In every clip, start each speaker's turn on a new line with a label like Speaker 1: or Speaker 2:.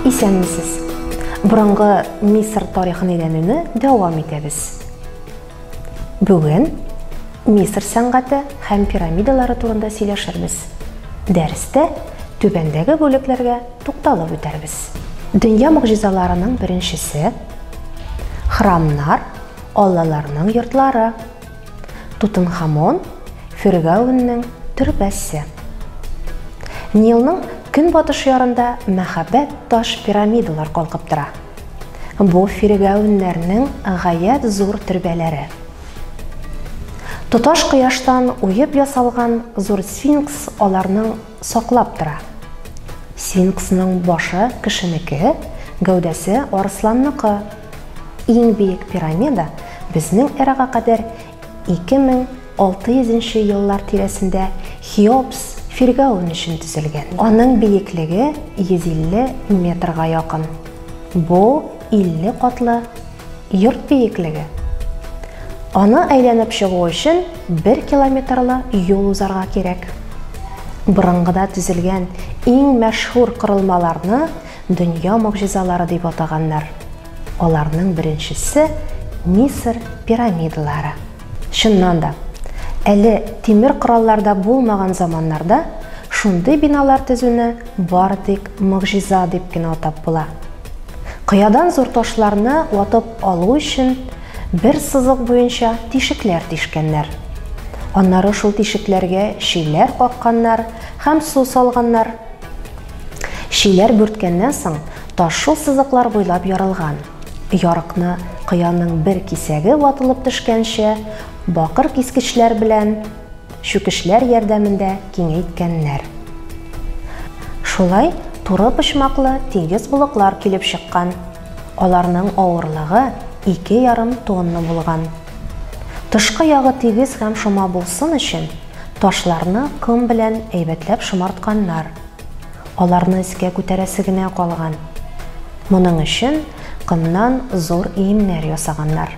Speaker 1: Исәнмесез! Борынгы Мисыр тарихын өйрәнүне дәвам итәбез. Бүген Мисыр сәнгате һәм пирамидалары турында сөйләшербез. Дәрестә түбәндәге бүлекләргә тукталып үтәрбез. Дөнья могҗизаларының беренчесе, храмнар, аллаларның йортлары. Тутанхамон, фиргавеннең төрбәсе. Нилның көнбатыш ярында мәһабәт таш пирамидалар калкып тора. Бу фиргавеннәрнең гаять зур төрбәләре. Тоташ кояштан уеп ясалган зур сфинкс аларның саклап тора. Сфинксның башы кешенеке, гәүдәсе арысланныкы. Иң биек пирамида безнең эрага кадәр 2600 нче еллар тирәсендә Хеопс фиргавен өчен төзелгән. Аның биеклеге 150 метрга якын. Бу 50 катлы йорт биеклеге. Аны әйләнеп чыгу өчен бер километрлы юл узарга кирәк. Борынгыда төзелгән иң мәшһүр корылмаларны дөнья могҗизалары дип атаганнар. Аларның беренчесе Мисыр пирамидалары. Чыннан да, әле тимер кораллар да булмаган заманнарда шундый биналар төзүне бары тик могҗиза дип кенә атап була. Кыядан зур ташларны ватып алу өчен бер сызык буенча тишекләр тишкәннәр. Аннары шул тишекләргә чөйләр какканнар һәм су салганнар. Чөйләр бүрткәннән соң, таш шул сызыклар буйлап ярылган. Ярыкны кыяның бер кисәге ватылып төшкәнче, бакыр кискечләр белән чүкечләр ярдәмендә киңәйткәннәр. Шулай туры почмаклы тигез блоклар килеп чыккан. Аларның авырлыгы 2,5 тонна булган. Тышкы ягы тигез һәм шома булсын өчен, ташларны ком белән әйбәтләп шомартканнар. Аларны өскә күтәрәсе генә калган. Моның өчен комнан зур өемнәр ясаганнар.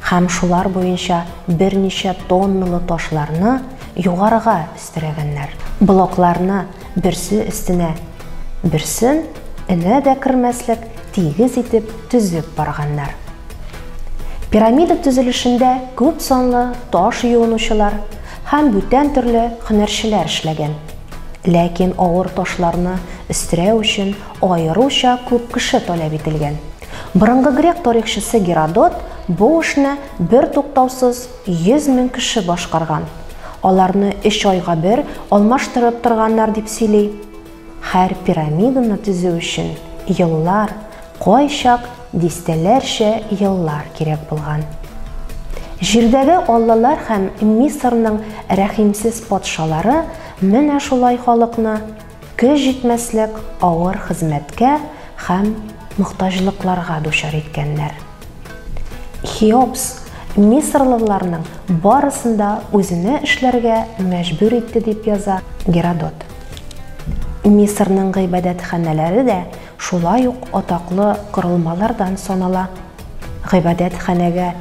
Speaker 1: Һәм шулар буенча берничә тонналы ташларны югарыга өстерәгәннәр. Блокларны берсе өстенә берсен энә дә кермәслек тигез итеп төзеп барганнар. Пирамида төзелешендә күп санлы таш юынучылар һәм бүтән төрле һөнәрчеләр эшләгән. Ләкин авыр ташларны өстерәү өчен аеруча күп кеше таләп ителгән. Борынгы грек тарихчысы Геродот бу эшне бертуктаусыз 100 мең кеше башкарган. Аларны өч айга бер алмаштырып торганнар дип сөйли. Һәр пирамиданы төзү өчен еллар, кайчак дистәләрчә еллар кирәк булган. Җирдәге аллалар һәм Мисырның рәхимсез патшалары менә шулай халыкны көч җитмәслек авыр хезмәткә һәм мохтаҗлыкларга дучар иткәннәр. Хеопс мисырлыларның барысын да үзенә эшләргә мәҗбүр итте дип яза Геродот. Мисырның гыйбадәтханәләре дә шулай ук атаклы корылмалардан санала. Гыйбадәтханәгә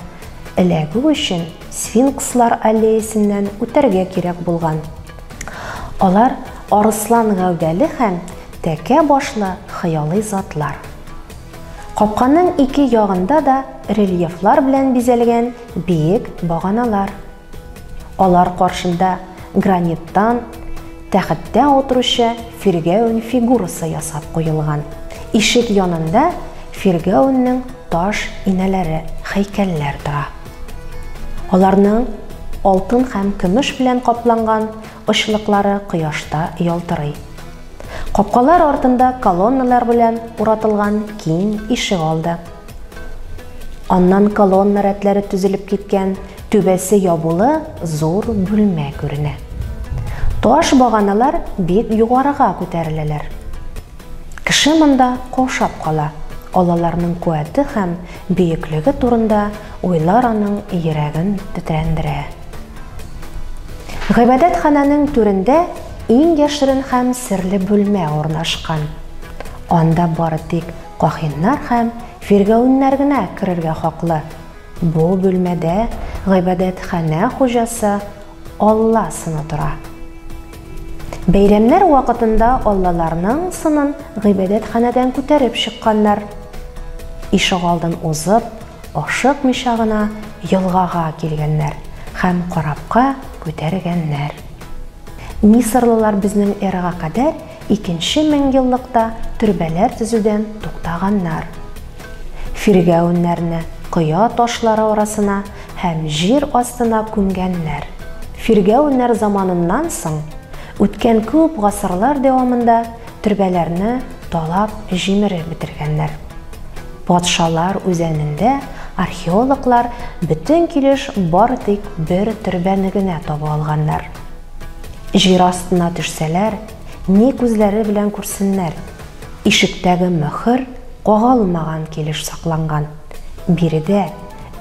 Speaker 1: эләгү өчен сфинкслар аллеясеннән үтәргә кирәк булган. Алар арыслан гәүдәле һәм тәкә башлы хыялый затлар. Капканың ике ягында да рельефлар белән бизәлгән биек баганалар. Алар каршында граниттан тәхеттә утыручы фиргәвен фигурасы ясап куелган. Ишек янында фиргәвеннең таш инәләре, һәйкәлләр тора. Аларның алтын һәм көмеш белән капланган очлыклары кояшта ялтырый. Капкалар артында колонналар белән уратылган киң ишек алды. Аннан колонна рәтләре төзелеп киткән, түбәсе ябулы зур бүлмә күренә. Таш баганалар бик югарыга күтәреләләр. Кеше монда каушап кала. Аллаларның куәте һәм бөеклеге турында уйлар аның йөрәген тетрәндерә. Гыйбадәтханәнең түрендә иң яшерен һәм серле бүлмә урнашкан. Анда бары тик каһиннар һәм фиргәүннәр генә керергә хаклы. Бу бүлмәдә гыйбадәтханә хуҗасы Алла сыны тора. Бәйрәмнәр вакытында аллаларның сынын гыйбадәтханәдән күтәреп чыкканнар. Ишегалдын узып, ашыкмыйча гына елгага килгәннәр һәм корабка күтәргәннәр. Мисырлылар безнең эрага кадәр икенче меңьеллыкта төрбәләр төзүдән туктаганнар. Фиргәвеннәрне коя ташлары арасына һәм җир астына күмгәннәр. Фиргәвеннәр заманыннан соң үткән күп гасырлар дәвамында төрбәләрне талап җимереп бетергәннәр. Патшалар үзәнендә археологлар бөтен килеш бары тик бер төрбәне генә таба алганнар. Җир астына төшсәләр, ни күзләре белән күрсеннәр, ишектәге мөхер кагалмаган килеш сакланган. Биредә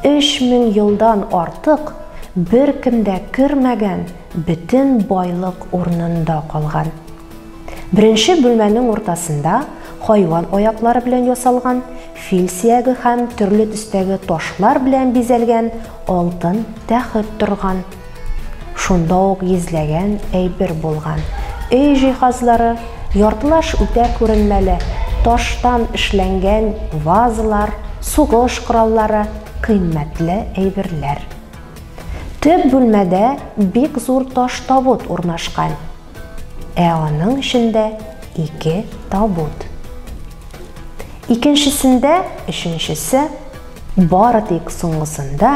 Speaker 1: 3000 елдан артык беркем дә кермәгән бөтен байлык урынында калган. Беренче бүлмәнең уртасында хайван аяклары белән ясалган, фил сөяге һәм төрле төстәге ташлар белән бизәлгән алтын тәхет торган. Шунда ук йөзләгән әйбер булган. Өй җиһазлары, яртылаш үтә күренмәле таштан эшләнгән вазалар, сугыш кораллары, кыйммәтле әйберләр. Төп бүлмәдә бик зур таш табут урнашкан. Ә аның эчендә ике табут. Икенчесендә, өченчесе, бары тик соңгысында,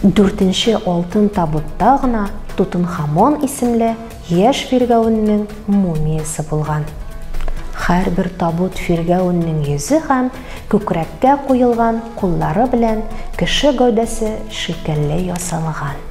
Speaker 1: дүртенче алтын табутта гына Тутанхамон исемле яшь фиргәвеннең мумиясе булган. Һәрбер табут фиргәвеннең йөзе һәм күкрәккә куелган куллары белән кеше гәүдәсе шикелле ясалган.